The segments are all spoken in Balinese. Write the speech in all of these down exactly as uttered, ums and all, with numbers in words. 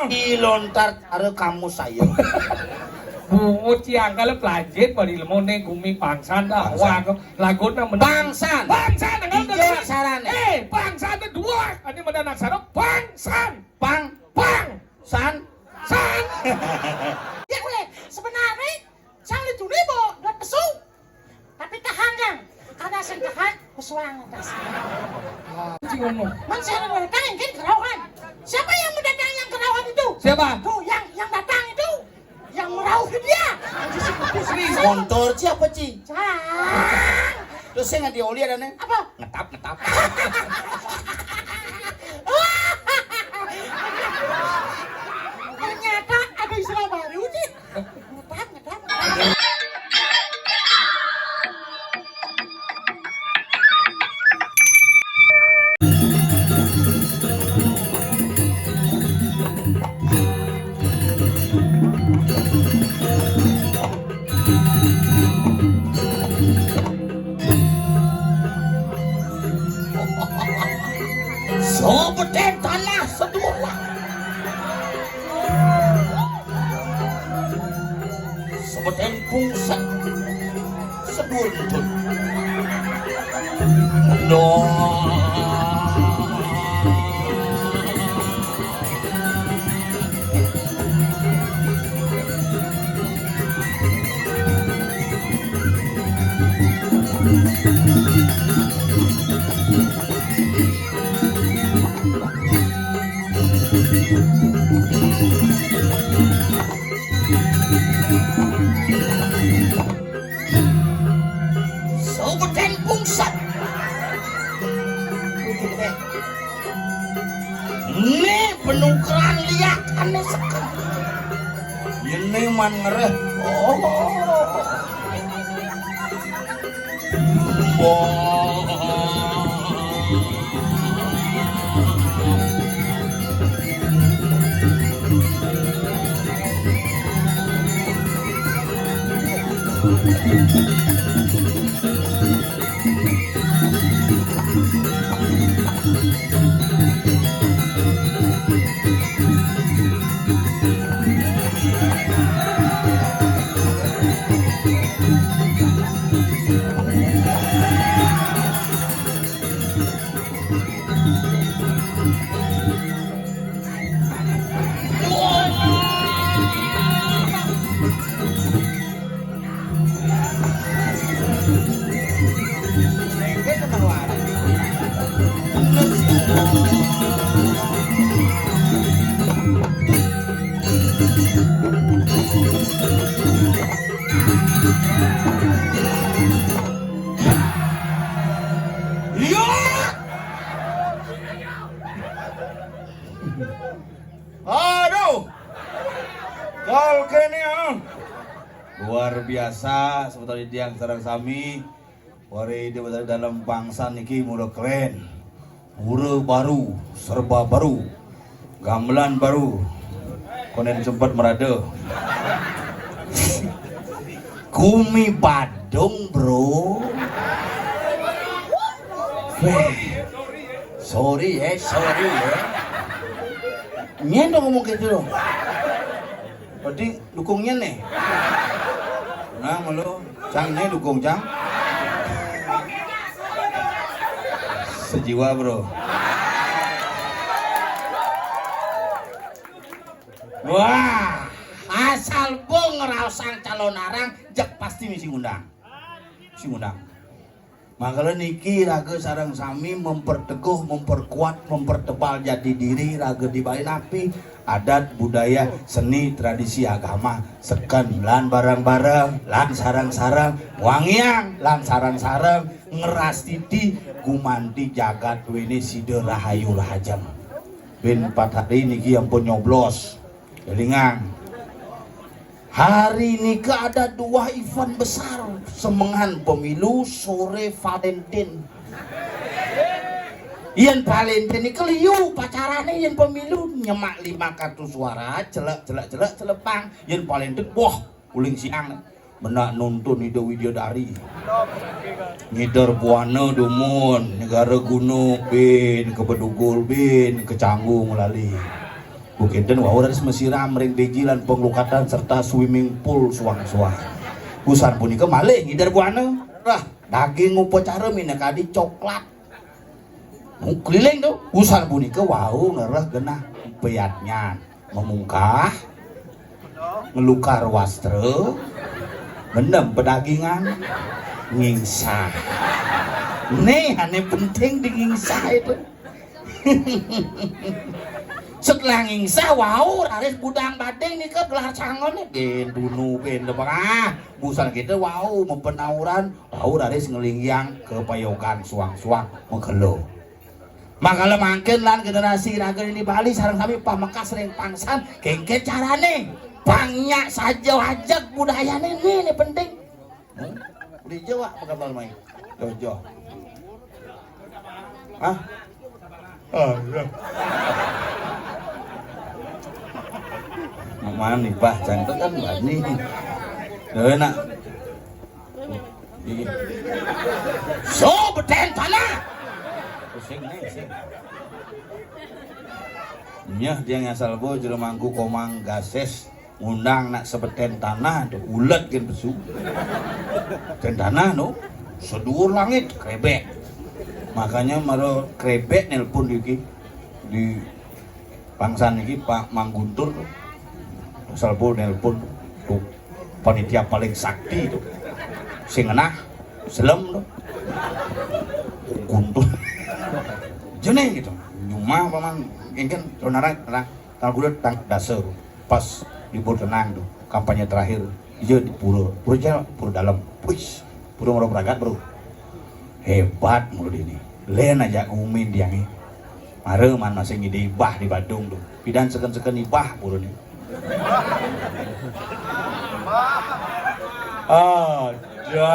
Di lontar cara kamu saya. Bungut ciang kalau pelajit pada ilmu nih gumi pangsan dah. Pangsan. Wah, aku lagu nama Pangsan. Pangsan, enggak. Ija sarane. Eh, pangsan itu dua. Ini mana anak sarap? Pangsan. Pang. Pang. San. San. Ya, boleh. Sebenarnya, sang itu nih, Bo, dua pesu. Tapi tahan, Jang. Ada sing tahan, pesuang atas. Cing ngomong. Man saya ada datang, kan kerauhan. Siapa yang mendatang yang kerauhan itu? Siapa? Tuh, yang yang datang itu. Yang merauh ke dia. Montor siapa, Ci? Cang. Terus saya nggak dioli ada nih. Apa? Ngetap, ngetap. Ternyata ada istilah baru, Ci. Ngetap, ngetap. Sebeten tanah sedulah. Sebeten pungset seduntun. Doa. Sobetan pungset. Ini penukaran liat ane seken. Ini man ngereh. Oh. Aduh. Kal kene, ah. Luar biasa, sebetulnya tiang sareng sami. Wari di dalam pangsan niki mula keren. Pura baru, serba baru. Gamelan baru. Konen sempat merada. Kumi Badung, bro. Weh. Sorry ya, sorry ya. Nyen dong ngomong gitu dong. Berarti dukungnya nih. Nah, malu. Cang nih dukung, Cang. Sejiwa, bro. Wah, asal bong ngeraosang calon arang, jek pasti misi ngundang. Misi ngundang. Mangkala niki raga sareng sami memperteguh, memperkuat, mempertebal jati diri raga di Bali napi adat, budaya, seni, tradisi, agama, seken lan bareng-bareng, lan sareng-sareng, wangiang, lan sareng-sareng, ngerastiti gumanti jagat wene sida rahayu rahajeng. Bin empat hari niki ampun nyoblos. Elingang. Hari nika ada dua event besar, semengan pemilu, sore Valentine. Yen Valentine nika liu pacarane, yen pemilu nyemak lima kartu suara, celek, celek, celek, celepang. Yen Valentine, wah, uling siang. Benak nuntun Ida Widyadari. Ngider buana dumun, negara guna bin, kebedugul bin, kecanggung lali. Bukinten wau raris masiram ring beji lan panglukatan serta swimming pool suang-suang. Wusan punika malih ngider buana. Rah, daging upacara minakadi coklat. Keliling to, wusan punika wau ngrereh genah payadnyan. Mamungkah, nglukar wastra, mendem pedagingan, ngingsah. Nih, ane penting di ngingsah itu. Setelah ngingsah, wau raris budang bading nika gelar sangone. Gen dunu, gen debah. Busan kita wau mapenauran, wau raris ngelinggihang kapayogan suang-suang makelo. Makala mangkin lan generasi raga di Bali sareng sami pamekas ring pangsan, kengken carane pang nyak saja ajeg budayane, nih, nih penting. Hmm? Di Jawa apa kabar main? Jojo. Hah? Oh, iya. Mana nih, Bah? Cangkok kan bani. Loh, enak. Iya. So, beten tanah. Pusing nih, sih. Nyah dia ngasal bo jero mangku komang gases. Ngundang nak sebeten tanah tuh, ulet gen pesu. Sebeten tanah no, seduur langit, krebek. Makanya mara krebek nelpon di, di pangsan iki, Pak Mang Guntur. Asal bo nelpon tuh, panitia paling sakti tuh. Sing ngenah, selem tuh. Guntur. Jeneng gitu. Nyumah paman, engken, saudara, nah, tanggal kuda tang dasar. Pas libur tenang tuh, kampanye terakhir, iya di pura, pura Jaya, pura dalam, wis, pura Moro Bragat, bro. Hebat murid ini. Len aja umin dia nih. Mara man masih ngide ibah di Badung tuh. Pidan seken-seken ibah pura nih. Ada.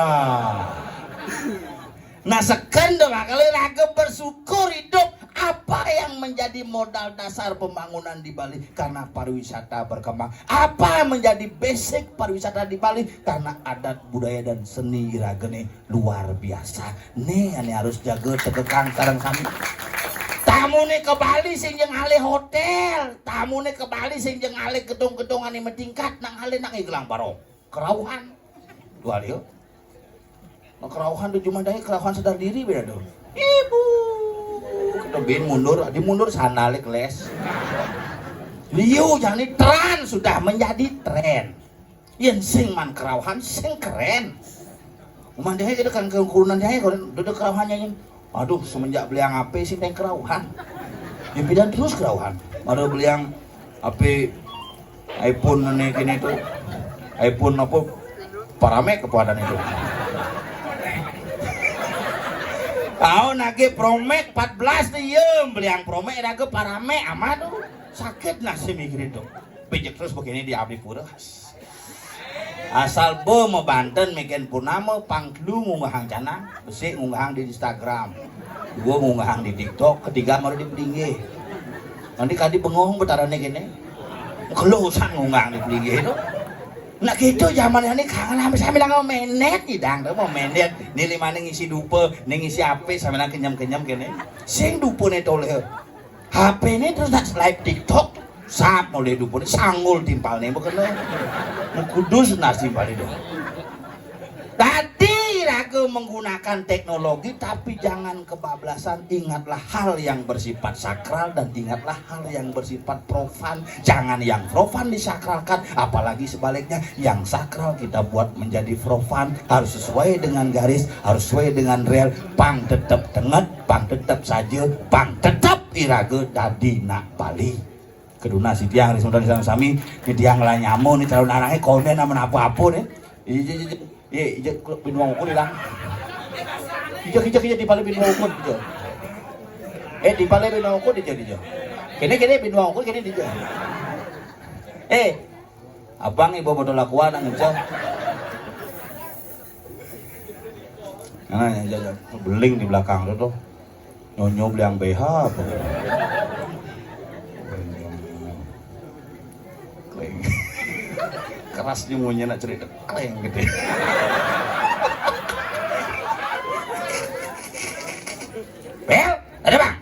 Nah, seken to, Pak, kalau raga bersyukur hidup, apa yang menjadi modal dasar pembangunan di Bali? Karena pariwisata berkembang. Apa yang menjadi basic pariwisata di Bali? Karena adat budaya dan seni ragane luar biasa. Nih, ini harus jaga tegekang sareng sami. Tamune ke Bali sing jeng alih hotel, tamune ke Bali sing jeng alih gedung-gedung ane matingkat, nang alih nang gelang baro. Kerauhan. Dua alih. Nah, kerauhan tuh cuma daya kerauhan sadar diri beda tuh. Ibu, kita bin mundur, di mundur sandale keles. Liu jani tren sudah menjadi tren. Yen sing man kerauhan, sing keren. Uman dia kita kan kerunan dia kalau duduk kerauhannya ini. Aduh, semenjak beliang H P sing teng kerauhan. Ya pidan terus kerauhan. Baru beliang H P iPhone nih kini tuh. iPhone apa? Parame kepuadan itu. Tahu nage Promek empat belas tuh, iya, beliang Promek raga parame amat tuh. Sakit nasib mikirin tuh. Pijak terus begini di abdi pura. Asal bo mabanten meken purnama, pang telu ngunggahang canang, besik ngunggahang di Instagram, dua ngunggahang di TikTok, ketiga baru di pelinggih. Nanti kadi bengong betarane kene. Kelu usan ngunggahang di pelinggih itu. Nak gitu zaman ini kangen sampai sambil nggak menet idang tuh mau menet. Ini lima nih ngisi dupe, nih ngisi ape sambil nang kenyem-kenyem kene. Sing dupe nih toleh. H P ini terus nak live TikTok, sap mulai dupur, sanggul timpal nih, bukan lo. Mau kudus nasi timpal itu. Tadi raga menggunakan teknologi, tapi jangan kebablasan. Ingatlah hal yang bersifat sakral dan ingatlah hal yang bersifat profan. Jangan yang profan disakralkan, apalagi sebaliknya, yang sakral kita buat menjadi profan. Harus sesuai dengan garis, harus sesuai dengan rel. Pang tetep tenget, pang tetep saja, pang tetep iraga dadi nak Bali. Keduna sitiang ri semeton sami, ni tiang lah nyama ni calon anaknya konden amun apa-apa ni. Ija, ija, ija, ija, ija, binuang ukur ilang. Ija, ija, ija, di pala binuang ukur, ija. Eh, di pala binuang ukur, ija, ija. Kene, kene, binuang ukur, kene, ija. Eh, abang ibu botol aqua nang ija. Nah, ija, ija. Beling di belakang tu, tu. Nyonyo beli yang B H apa? Kleng. Keras ni munyi nak cerita kleng gitu. Bel, ada bang?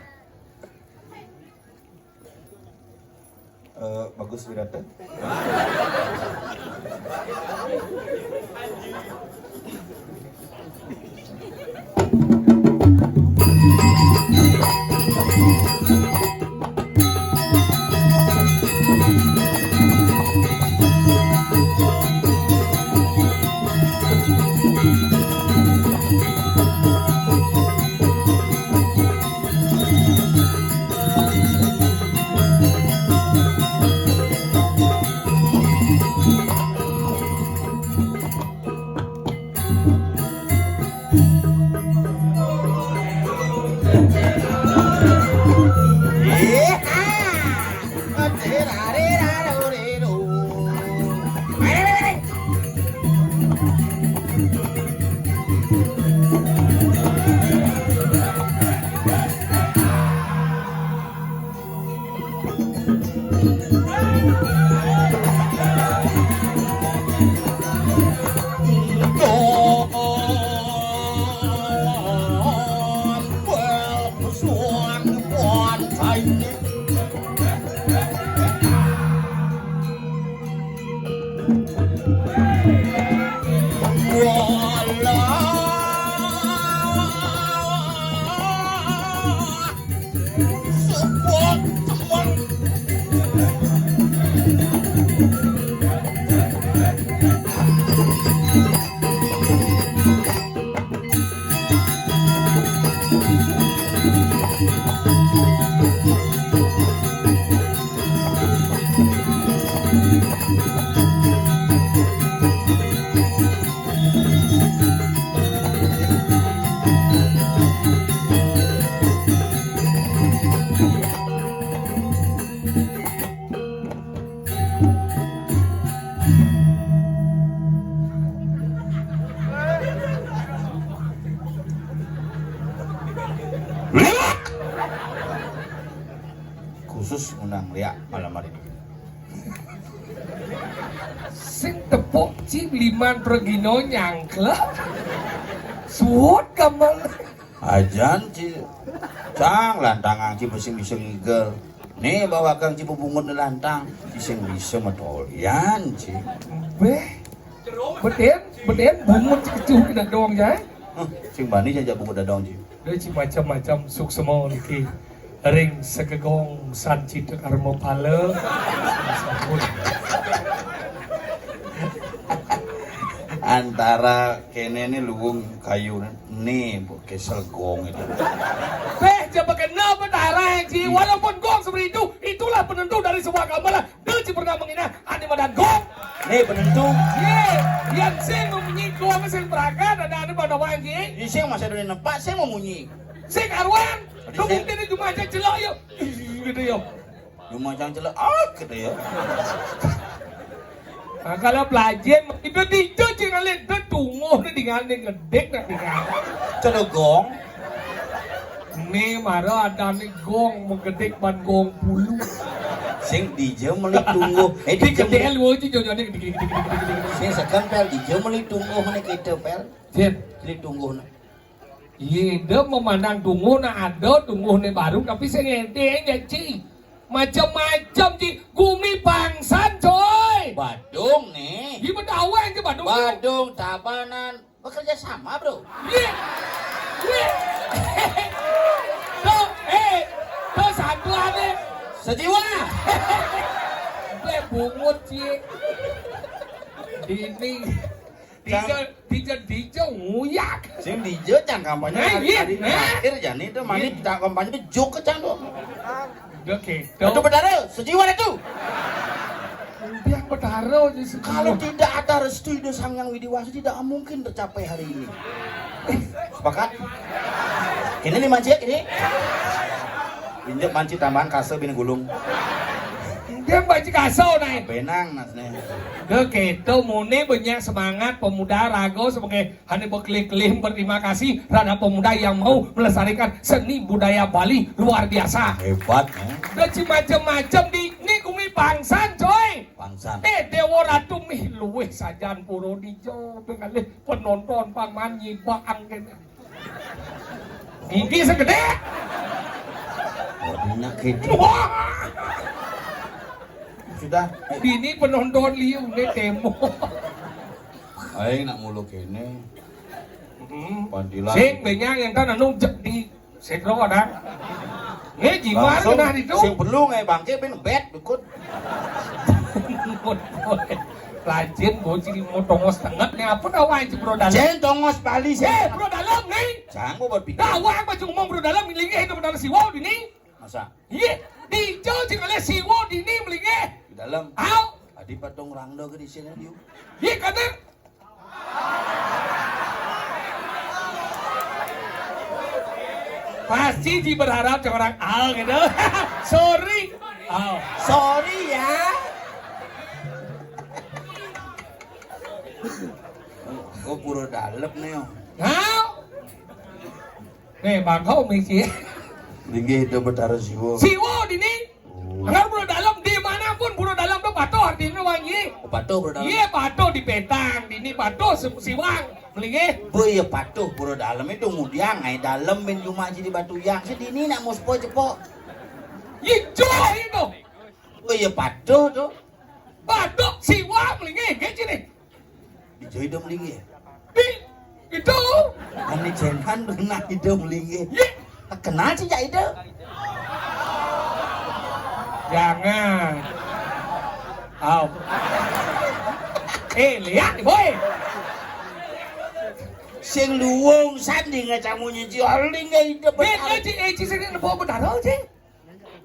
Khusus ngundang Léak malam hari. Sing tepuk ci liman pragina nyangklek. Suud gamel. Ajan ci. Cang lantang ci sing bisa ngigel. Né bawakan ci bebungut né lantang. Ci sing bisa matolian ci. Béh. Bedén, bedén bungut ci kecuh ké dadong jai. Hah, sing bani jajak bungut dadong ci. Ada ci macam-macam suksma niki. Ring sagegong sancita karma pala. Antara kéné né luung kayu né, né, Bu, késel gong itu. Béh, coba kena Betara, Ji. Walaupun gong seperti itu, itulah penentu dari sebuah gamelan. Dé ci pernah menghina, ané madan gong. Né penentu. Yé, yang sing memunyi gong sing beragat, ada ané pada wangi. Ini sing masih ada nepak, sing memunyi. Sing karuan. Tuh mungkin di rumah aja celok yuk. Gitu yuk. Rumah aja celok, ah, gitu ya. Nah, kalau pelajaran, itu dija sing ngalih, dé tungguh né dingané gedé nak dingané. Celok gong. Né mara adané gong magedik ban gong pulu. Sing dija meli tungguh. Eh, dija meli. Gedé lu aja jojoné gedé gedé gedé gedé gedé. Sing seken, Pél, dija meli tungguh né kéto, Pél. Jin. Meli tungguh né. Iya, dé memandang tungguh né ada, tungguh né baru, tapi sing gedé aja, Ci. Macem-macem, Ci. Gumi pangsan, coy. Badung né. Di Bedawang, Ci, Badung. Badung, Tabanan. Bekerja sama, Bro. Iya. Iya. Tuh, eh, tuh satu ada. Sejiwa. Gue bungut, Ci. Dini. Dija, dija, dija nguyak. Sing dija cang kampanye. Nah, hari, iya, hari nah. Terakhir jani itu manis cang kampanye itu juk ke cang tuh. Udah gitu. Itu Betara, sejiwa itu. Dia Betara aja sejiwa. Kalau tidak ada restu Ida Sang Hyang Widi Wasa, tidak mungkin tercapai hari ini. Sepakat? Ini nih mancik ini. Injek mancik tambahan kasa bini gulung. Dia mancik kasa, nah. Benang nasnya. Udah gitu, muni banyak semangat pemuda raga sebagai Ané bekelih-kelih berterima kasih terhadap pemuda yang mau melestarikan seni budaya Bali luar biasa. Hebat, eh. Udah ci macem-macem di, né gumi pangsan, coy. Pangsan. Eh, Déwa Ratu mih luwih sajan pura dija, ngalih penonton pang man nyibak angin. Gigi segedé. Waduh, nak gitu. Wah. Sudah. Dini penonton liu né témo. Aing nak mulu kéné. Hmm. Pantilan. Sing bénjang éntan anu jek di sétro ada. Né jimat. Langsung nah itu. Sing perlu ngai bangké ben bet dukut. Lajin bocil mau tongos tenget né apa dah waé si Bro Dalem. Sing tongos Bali sing. Eh, Bro Dalem né. Jang mau berpikir. Dah waé baju ngomong Bro Dalem linggih itu benar siwau dini. Masa? Iya, di jauh sing oleh siwau dini melinggih. Di dalam. Au. Adi patung rangda ke di sini, yuk. Iya, kata. Pasti di berharap sama orang al gitu. Sorry. Au. Sorry ya. Oh, pura dalem nih, oh. Au. Nih, bangkau misi. Linggih itu Betara Siwa. Siwa dini. Oh. Anggar Bro Dalem, dimanapun Bro Dalem tuh patuh artinya wangi. Oh, patuh Bro Dalem. Iya, patuh di petang, dini patuh si-, siwang. Melinggih. Boy, ya patuh Bro Dalem itu ngudiang, ai Dalem min cuma jadi batu yang. Sedini nak muspo cepo. Iya, joh itu. Boy, ya patuh tuh. Patuh siwa melinggih, gitu nih. Di joy dong melinggih. Di itu. Ani jenhan pernah itu melinggih. Iya. Kenal sih ya itu. Jangan. Au. Eh, lihat, boy. Sing luwung sanding camunyi si Oling ya itu. Eh, eh, ci, eh, ci, sini nepo bedaro, ci.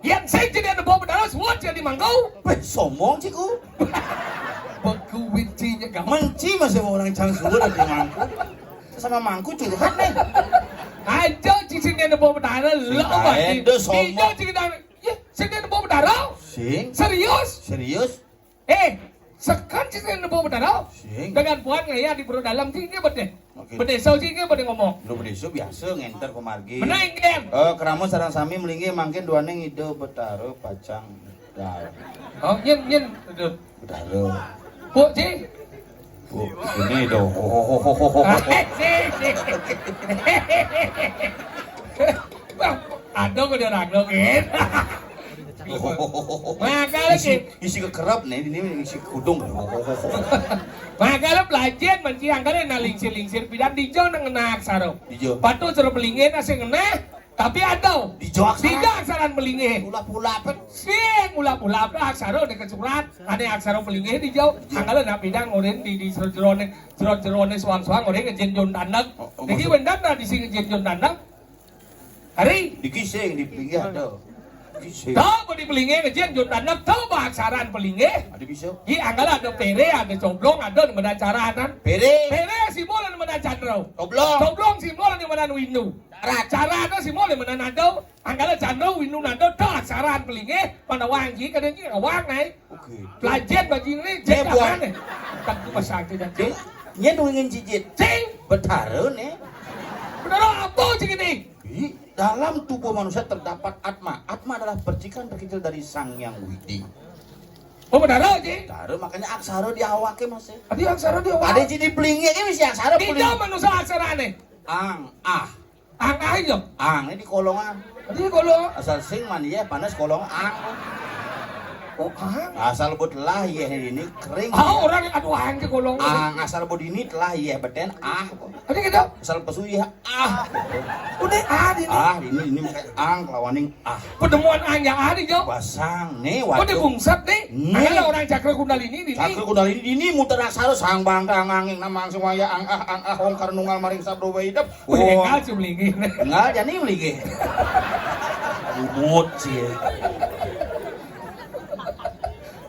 Yang saya jadi nepo bedaro, semua jadi manggau. Weh, sombong, ciku. Beku wincinya gampang. Menci masih mau orang cang suwun di mangku. Sama mangku curhat nih. Aja ci sing nepo bedaro, lo apa? Ayo, sombong. Iya, ci sing nepo bedaro. Sing. Serius? Serius? Eh, sekan ci sing nepo bedaro. Sing. Dengan buat ngaya di Bro Dalem sih, ini betul. Oke. Bedésa sih, ini betul ngomong. Lu bedésa biasa ngenter pemargi. Benar, Ingkén. Eh, kerama sarang sami melinggih mangkin duaning Ida Betara pacang. Dah. Oh, nyen, nyen. Aduh. Betara. Bu, ci. Bu, ini dong. Ah, eh, ci, ci. Bang, ada kok dia ragam, gitu. Makanya, isi, isi kekerep nih, ini isi kudung. Makanya pelajaran menciang kali nah lingsir-lingsir pidan di jauh nang ngenak sarung. Di jauh. Patuh suruh pelingin asing ngenah. Tapi ada. Di jok. Di jok saran melinggih. Pula-pula apa? Sing pula-pula apa aksara di kesurat. Ada aksara melinggih di jauh. Iya. Angkala nak bidang ngorin di, di jero-jerone, jero-jerone suang-suang ngorin ngejin jun tandang. Oh, oh, jadi maksud- wendan tradisi ngejin jun tandang. Hari. Di kising, di pelinggih ada. Kising. Tahu apa di pelinggih ngejin jun tandang, tahu apa aksaran pelinggih? Ada bisa. Iya, angkala ada pere, ada coblong, ada di mana cara kan? Pere. Pere simbol di mana candra. Coblong. Coblong simbol di mana windu. Cara, cara ada simbol di mana nado. Angkala candra windu nado dah aksaran pelinggih pada wangi kadang ki wang nai. Oke. Pelajen bagi ini. Iya, jek buat. Mana? Tak pasang aja. Dia, dia nungguin cicit. Cing. Betara nih. Betara apa cing ini? Di dalam tubuh manusia terdapat atma. Atma adalah percikan terkecil dari Sang Yang Widi. Oh, betara cing. Betara makanya aksara di awake masih. Ada aksara di awak. Ada jadi pelinggih ini mesti aksara. Tidak peling. Manusia aksara nih. Ang, ah. Ang aja. Ang ini di kolongan. Di kolong. Asal sing man ya panas kolong ang. Oh, ang. Asal buat lah ya ini kering. Ah, orang yang aduh ang ke kolong. Ang asal buat ini telah ya beten ah. Ada gitu. Asal pesu ya ah. Udah ah ini. Ah ini ini makanya ang kelawaning ah. Penemuan ang yang ada jo. Pasang nih. Oh, di waktu bungsat nih. Nih. Ada orang cakra kundalini di sini. Cakra kundalini ini muter asal sang bangka angin nama ang semua ya ang ah ang ah ongkar nunggal maring sabdo baidep. Wah, wah. Enggak sih melinggih. Enggak, jadi melinggih. Umut sih.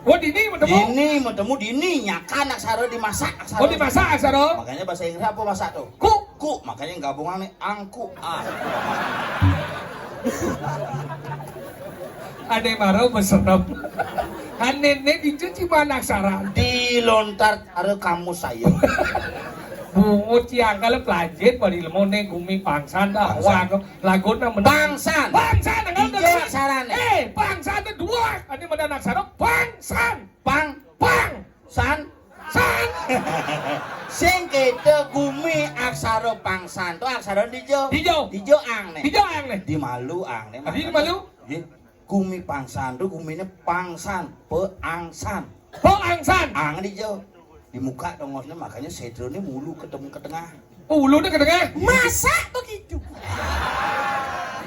Wah, dini bertemu. Dini bertemu dini nyakan aksara dimasak aksara. Oh, dimasak aksara. Makanya bahasa Inggris apa masak tuh? Ku. Ku, makanya gabungan nih angku ah. Ada yang baru beserem. Aneh nih dicuci mana aksara. Dilontar ada kamu saya. Bungut yang kalau pelajin bari lemone gumi pangsan dah. Pangsan. Wah, lagu nang menang. Pangsan. Pangsan, enggak ada. Iya, saran. Eh, pangsan itu dua. Ini mana aksara? Pangsan. Pang. Pang. San. San. Sing kita gumi aksara pangsan. Tuh aksara dijo. Dijo. Dijo ang nih. Dijo ang nih. Di malu ang nih. Di malu? Iya. Gumi pangsan tu guminé pangsan, peangsan. Peangsan. Ang di jo. Di muka tongosné, makanya sétroné ngulu ke tem-, ke tengah. Uluné ke tengah? Masa begitu?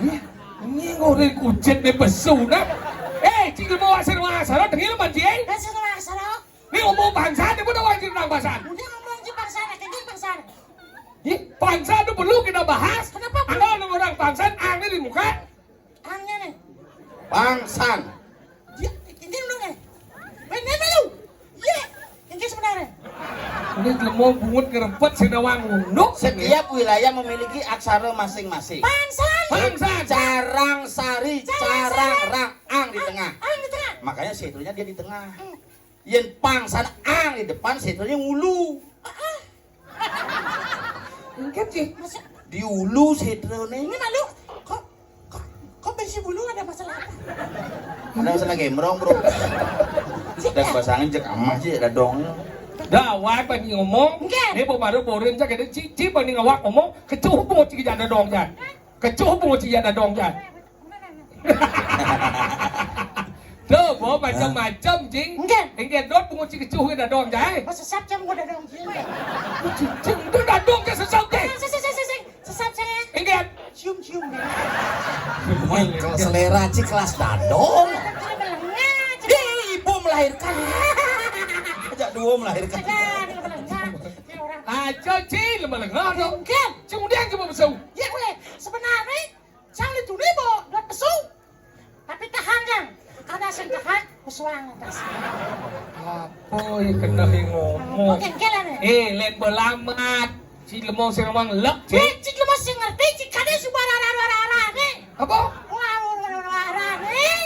Ih, ini ngoré kucit né pesu nah. Eh, cing mau asal asal dengil manci, eh? Asal asal. Né ngomong pangsan, né mau wajib nang pangsan. Udah ngomong ci pangsan, akhirnya pangsan. Ih, pangsan tu perlu kita bahas. Kenapa? Ada orang pangsan, ang di muka. Angnya nih. Pangsan. Dia, ini lu nih. Bener lu. Iya. Ini sebenarnya. Ini jelema bungut ngerempet sing nawang unduk. Setiap wilayah memiliki aksara masing-masing. Pangsan. Pangsan. Carang sari, carang rang, ang di tengah. Ang di tengah. Makanya sétronya dia di tengah. Hmm. Yén pangsan ang di depan, sétroné ngulu. Engké, Ci. Masa di ulu sétroné. Ini malu. Kok, kok, kok besi bulu ada masalah apa? Ada masalah gembrong, Bro. Dak basangin cék amah, Ci, dadong. Dah, waé bani ngomong. Engké. Né baru borin cék ada Ci, Ci bani ngawak ngomong, kecuh bungut Ci jada dong, Jan. Kecuh bungut Ci jada dong, Jan. Tuh, bawa macam-macam, Cing. Engké. Engké dot bungut Ci kecuh ke dadong, Jan. Sesap cang gua dadong, Cing. Cing, tuh dadong ke sesap, Cing. Sesap, sesap, sesap. Sesap, Cing. Engké. Cium-cium. Wah, kalau selera Ci kelas dadong. Ih, ibu melahirkan. Ajak dua melahirkan. Aja, dia melengah. Aja, Ci, lemah lengah dong. Engké. Cing, dia cuma besau. Ya, boleh. Sebenarnya, cang itu nih, Bo, dot pesu. Tapi tahan, Jang. Ada sing tahan, pesuang atas. Apa yang kena ngomong? Oké, engké lah nih. Eh, lain belamat. Ci lemong sing ngomong lek, Ci. Eh, ci lemong sing ngerti, ci kadé suba rara-rara nih. Apa? Wah, rara-rara nih.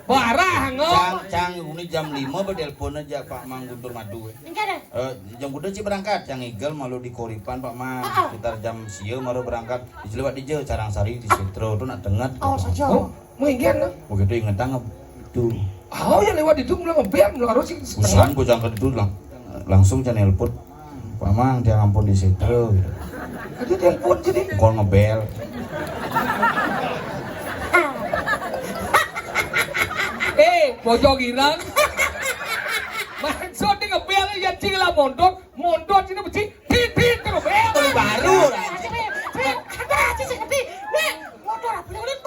Barah, ngomong. Cang, cang, ini jam lima ba telepon aja Pak Mang Guntur Madu, eh. Engké deh. Eh, jam kuda Ci berangkat, cang igel malu di Koripan, Pak Mang. Heeh. Sekitar jam sia baru berangkat. Di lewat di je, Carang Sari, di Sitro, tu nak tenget. Oh, saja. Oh, mau ingat lah. Begitu inget tanggap. Tuh. Oh, yang lewat itu mulai ngebel, mulai harus sih. Usan, ku jangka itu lang-, langsung cang nelpon. Pak Mang, tiang ampun di Sitro. Gitu. Tadi telepon jadi. Kol ngebel. Eh, bojong ireng. Maksudnya ngebel ya, Ci lah mondor. Mondor sini beci, tit, tit, terus, eh, baru, baru. Ada, ada, ada, ada, ada, motor apa, udah,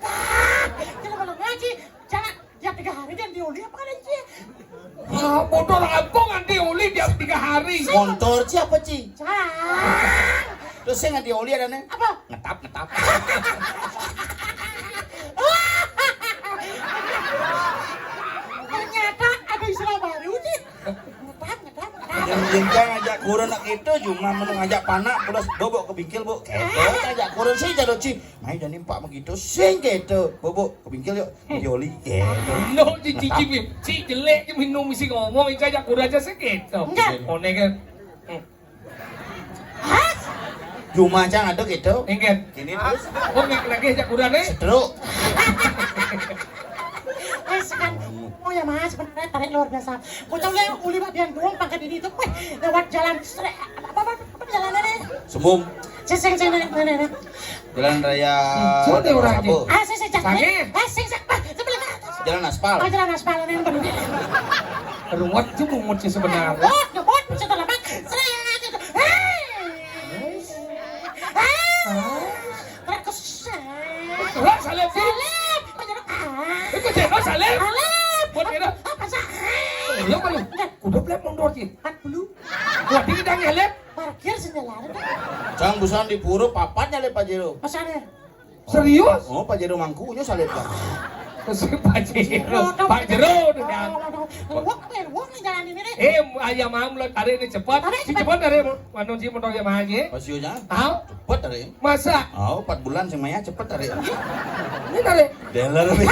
ah, jangan malu ngaji, jangan, ya, tiga hari dan dioli apa kan, Ci? Ah, motor apa nganti oli tiap tiga hari? Motor siapa, Ci? Cang. Terus saya nganti oli ada nih. Apa? Ngetap, ngetap. Ternyata ada istilah baru, Ci. Ngetap, ngetap, ngetap. Yang jenjang ajak kurun nak itu, cuma menu ngajak panak, terus bobok ke bingkil, Bu. Gitu, ajak kurun sih, jadul, Ci. Main jadi empat begitu, sing gitu. Bobok ke bingkil yuk, dioli, gitu. No, Ci, Ci, Ci, Ci, jelek, Ci, minum isi ngomong, Ci, ajak kurun aja sih gitu. Enggak. Oné kan. Hmm. Hah? Cuma aja ngaduk gitu. Enggak. Gini terus. Oh, enggak lagi ajak kurun, eh? Setruk. Wes kan, oh ya Mas, sebenarnya tarik luar biasa. Bocah yang uli bagian doang pangkat ini itu, weh, lewat jalan sere-, apa, apa, apa jalannya nih? Sembung. Seseng, seng, nih, nih, nih, nih. Jalan Raya Hijau deh orang Sabo. Ah, seseng, seseng. Sange. Ah, seseng, seseng. Ah, sebelah kanan. Jalan aspal. Oh, jalan aspal ini bener. Ruwet juga moodnya sebenarnya. Ngebut, ngebut, bisa terlambat. Seret, gitu. Hei. Hei. Terus kesel. Terus salib, sih. Salib. Kok jadi, ah. Itu channel salib. Salib. Buat kira. Apa sih? Iya, malu. Enggak. Udah belum mundur, Ci. Empat puluh. Wah, dia udah ngelip. Parkir sendalane. Cang busan di pura papat nyalip Pajero. Masane. Serius? Oh, Pajero mangkunya salib, Bang. Terus Pajero. Pak Jero tuh, Cang. Wong, wong nih jalan ini nih. Eh, ayam am lo tarik nih cepat. Tarik, si cepat. Cepat tarik, anu si motor Yamaha aja. Pas yo, Cang. Tahu? Cepet tarik. Masa? Oh, empat bulan sing maya cepet tarik. Ini tarik. Dealer nih.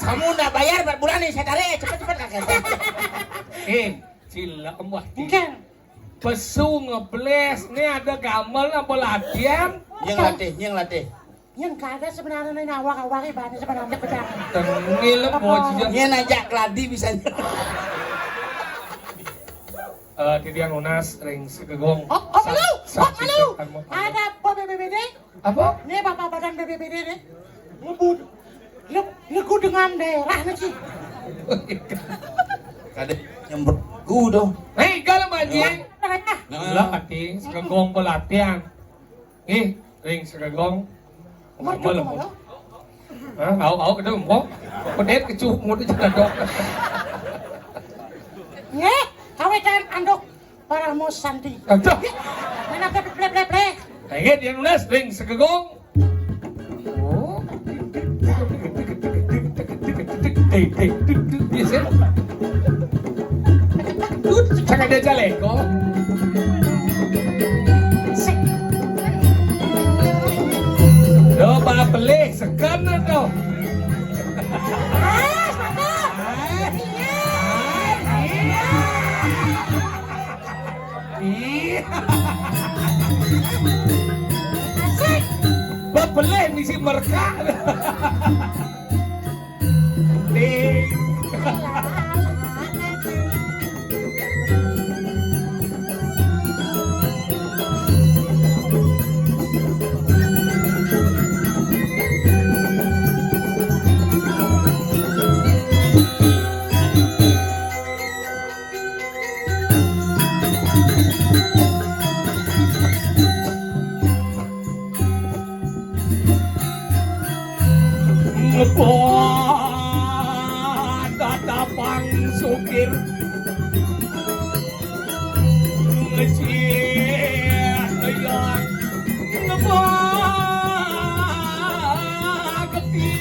Kamu ndak bayar empat bulan nih, saya tarik cepet-cepet kakek. Eh, Cila, wah, Ci. Bukan. Pesu ngebles, nih ada gamelan apa latihan? Nyang latih, nyang latih. Nyang kada sebenarnya nih, awak-awak ibaratnya sebenarnya pejalan. Tengil, apa? Bocah. Nyang ajak keladi bisa. Eh, titiang nunas ring segegong. Oh, oh, malu, oh, malu. Ada apa B B B D? Apa? Nih, Bapak Badan B B B D nih. Ngebut. Lu Lagu dengan daerah nih, Ci. Kada nyemprot lagu tuh. Hei, kalau Manji. Nah. Lah, ati, segegong pelatihan. Ih, ring segegong. Ngomel, ngomel. Hah, au, au, kada, mbok. Pedet kecup, mudah jalan dok. Nyeh, kawetan andok. Paramo Santi. Aduh. Mana ble, ble, ble, ble. Kayak dia nulis ring segegong. Oh. Dia sih. Cakap dia jaleko. Sik. Coba beli sekan tuh. Ah, satu. Ah. Iya. Ah, iya. Ih. Asik. Bebeleh misi merkak. Ding. Ngebuat tatapang sukir. Ngecil yang ngebuat gede.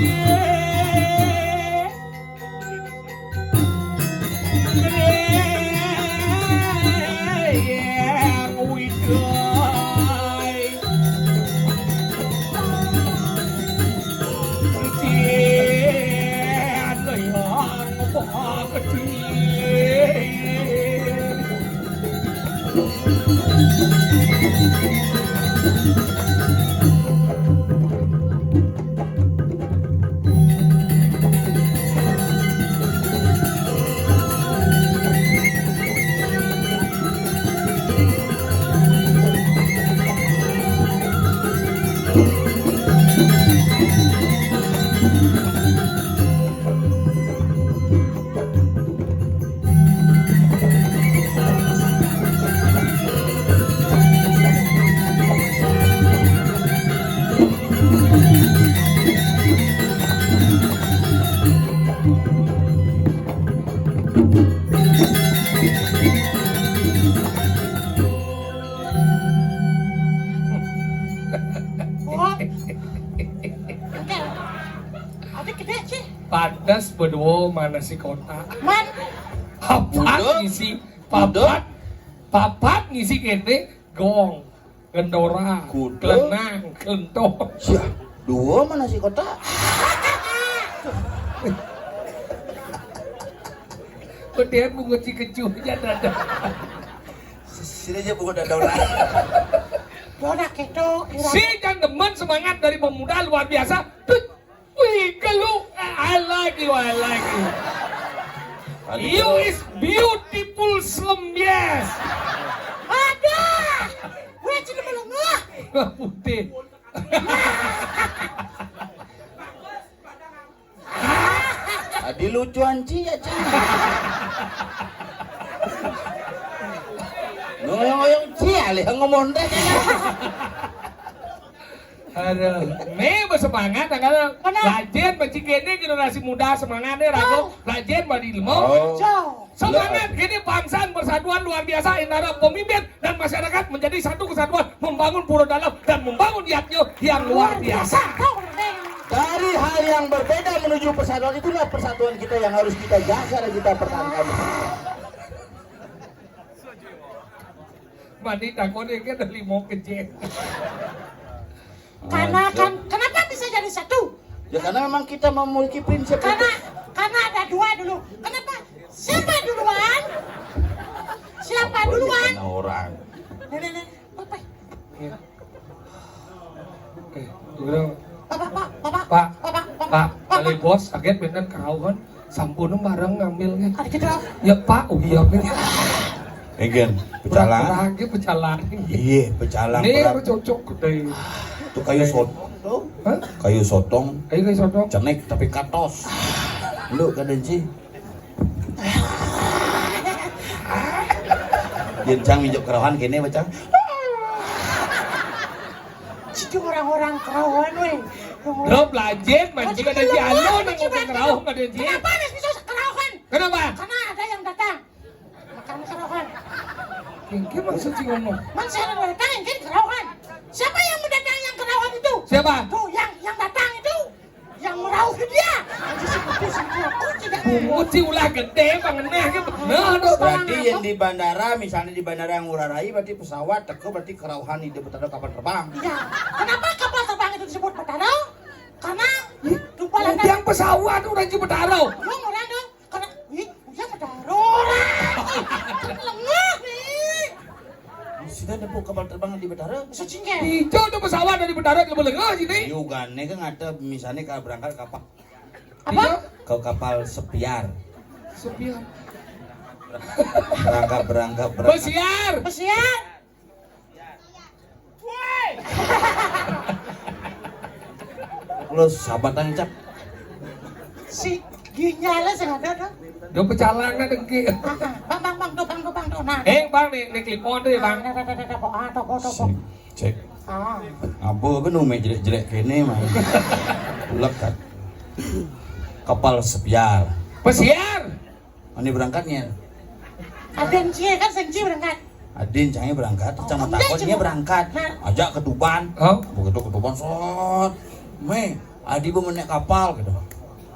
Oh. Oke. Ada gede, Ci. Pantes berdua mana si kota. Man. Papat ngisi, papat. Papat ngisi kene gong. Gendora, kuda, kelenang, kelentong. Siah, dua mana si kota? Kemudian bungut si kecuh aja dada. Sini aja bungut dada orang. Dona keto, ira. Si Jang Demen semangat dari pemuda luar biasa. Tut. Wih, gelu. I like you, I like you. You is beautiful slem, yes. Ada. Gue cina melengah. Putih. Adi lucuan cia, cia. Ngoyong-ngoyong cia, lih ngomong teh. Aduh, me bersemangat, angkana. Mana? Rajin, bacik ini generasi muda semangat nih, ragu. Oh. Rajin, badi ilmu. Oh. Jauh. Semangat ini bangsa persatuan luar biasa, antara pemimpin dan masyarakat menjadi satu kesatuan, membangun Pura Dalam dan membangun Yatnyo yang luar biasa. Dari hal yang berbeda menuju persatuan, itulah persatuan kita yang harus kita jaga dan kita pertahankan. Mandi takon ini ada lima kejeng. Karena kan, kenapa bisa jadi satu? Ya, karena memang kita memiliki prinsip. Karena, karena ada dua dulu. Kenapa? Siapa duluan? Siapa duluan? Orang. Nih, nih, nih. Apa? Iya. Oke, gimana? Pak, Pak, Pak, Pak, Pak, Pak, Pak, Pak, Pak, Pak, Pak, Pak. Bos, kaget bener kau kan. Sampun bareng ngambilnya. Ada gitu. Ya, Pak, oh iya, Pak. Egen, pecalang. Berat lagi pecalang. Iya, pecalang. Nih, berat. Harus cocok gede. Tuh kayu soto. Hah? Kayu sotong. Kayu, kayu sotong. Cenik tapi katos. Lu kadén sih. Yén cang minjuk kerauhan kéné, bacang. Cik orang-orang kerauhan, wéh. Lo belajar, man, jika ada si Alo nang ngomong kerauh, ada si. Kenapa ada bisa kerauhan? Kenapa? Karena ada yang datang. Makanya kerauhan. Engké maksud si ngomong. Man, saya datang, engké kerauhan. Siapa yang mendatangi yang kerauhan itu? Siapa? Tuh, yang yang datang itu, yang merauh dia. Bungut si ulah gedé, Bang, ngenah ké bener. Berarti yang di bandara, misalnya di bandara Ngurah Rai, berarti pesawat, teka berarti kerauhan Ida Betara kapal terbang. Iya. Kenapa kapal terbang itu disebut Betara? Karena tuh yang pesawat urang Ida Betara. Lu orang tuh. Karena, ih, hujan Betara. Lengah nih. Sudah nepuk kapal terbang di Betara. Bisa cingké. Ijo tuh pesawat dari Betara, lebih lengah sini. Yugane kan ada misalnya kalau berangkat kapal. Apa? Ke kapal sepiar. Sepiar. Berangkat, berangkat, berangkat. Pesiar. Pesiar. Lu sahabat ancap. Si ginyale sing ada tuh. Dia pecalang kan dengki. Bang, bang, bang, tuh, bang, tuh, bang, tuh. Nah. Eh, Bang, nih, nih clip on tuh ya, Bang. Nah, nah, nah, nah, nah, nah, nah, nah, nah, nah, nah. Cek, cek. Ah. Apa kan nu main jelek-jelek kene mah. Ulek kan. Kapal sepiar. Pesiar. Mana berangkatnya? Adén cie kan sing cie berangkat. Adén cangnya berangkat, oh, cang takon dia berangkat. Nah. Ajak ke Tuban. Hah? Begitu ke Tuban, sot. Mé, adi bu menek kapal gitu.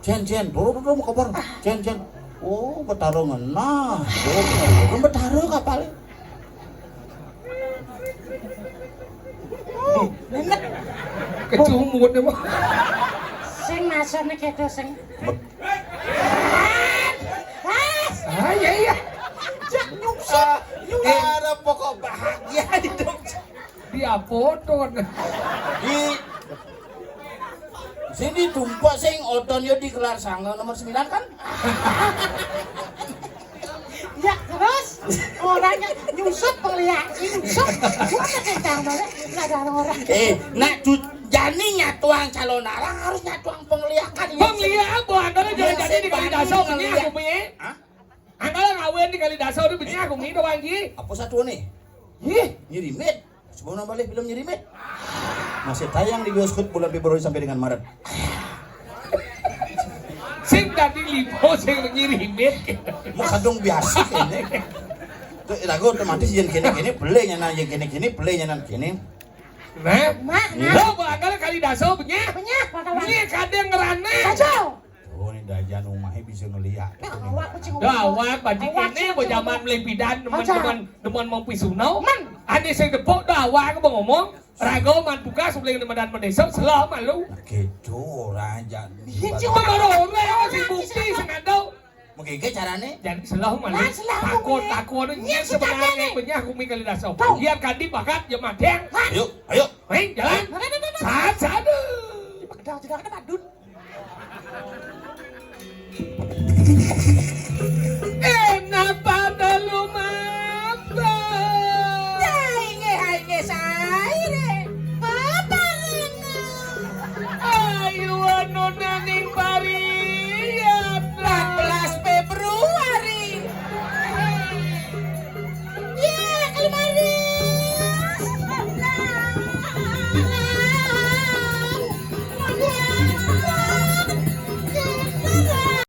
Cén, cén, turun, turun, mau kapal. Cén, cén. Oh, Betara ngenah. Oh, kan Betara kapal. Kecumut emang. Sing masuknya gitu, sing. Ah, iya, iya. Cek nyungsep, nyungsep. Ada pokok bahagia di dong. Dia foto. Di sini tumpuk sing odon yo di kelar sanga nomor sembilan kan? Ya, terus orangnya nyusup pengeliat, nyusup. Gimana kencang banget? Nggak ada orang. Eh, nak tu jani nyatuang calon arang harus nyatuang pengeliakan. Pengeliakan, Bu, antara jadi-jadi di kali dasar punya aku punya. Hah? Angkala ngawin di kali dasar udah punya aku punya doang, Ji. Apa satu nih? Ih, nyirimit. Sebelum balik film nyirimit. Masih tayang di bioskop bulan Februari sampai dengan Maret. Sing dadi limo sing ngirimit. Mau kadung biasa kene. Tuh lagu otomatis yang kene-kene beli nyanan, yang kene-kene beli nyanan kene. Nah, lo bakal kali daso punya? Punya, bakal. Punya kadang ngerana. Kacau. Oh, ini dajan umahnya bisa ngeliat. Nah, awak kucing. Dah awak bajik ini mau zaman melepidan teman-teman. Demen mau pisunau. Men. Ada saya depok dah awak aku mau ngomong. Raga man tugas boleh kena madan mendesak, selah malu. Nah, gitu, orang aja. Iya, cuma baru orang, si bukti, sing ada. Mungkin ke carane? Jadi selah malu. Nah, selah aku takut, punya. Takut, iya, nyek sebenarnya, punya aku mikir dasar. Tahu. Biar kadi bakat, ya mateng. Ayo, ayo. Hei, jalan. Mana, mana, mana? Saat, saat. Pakai dah, tidak ada badut. Enak pada lu mabok. Dainge hainge saire. Babarene. Ayu anu nanging parian. Empat belas Februari. Ya, lemari.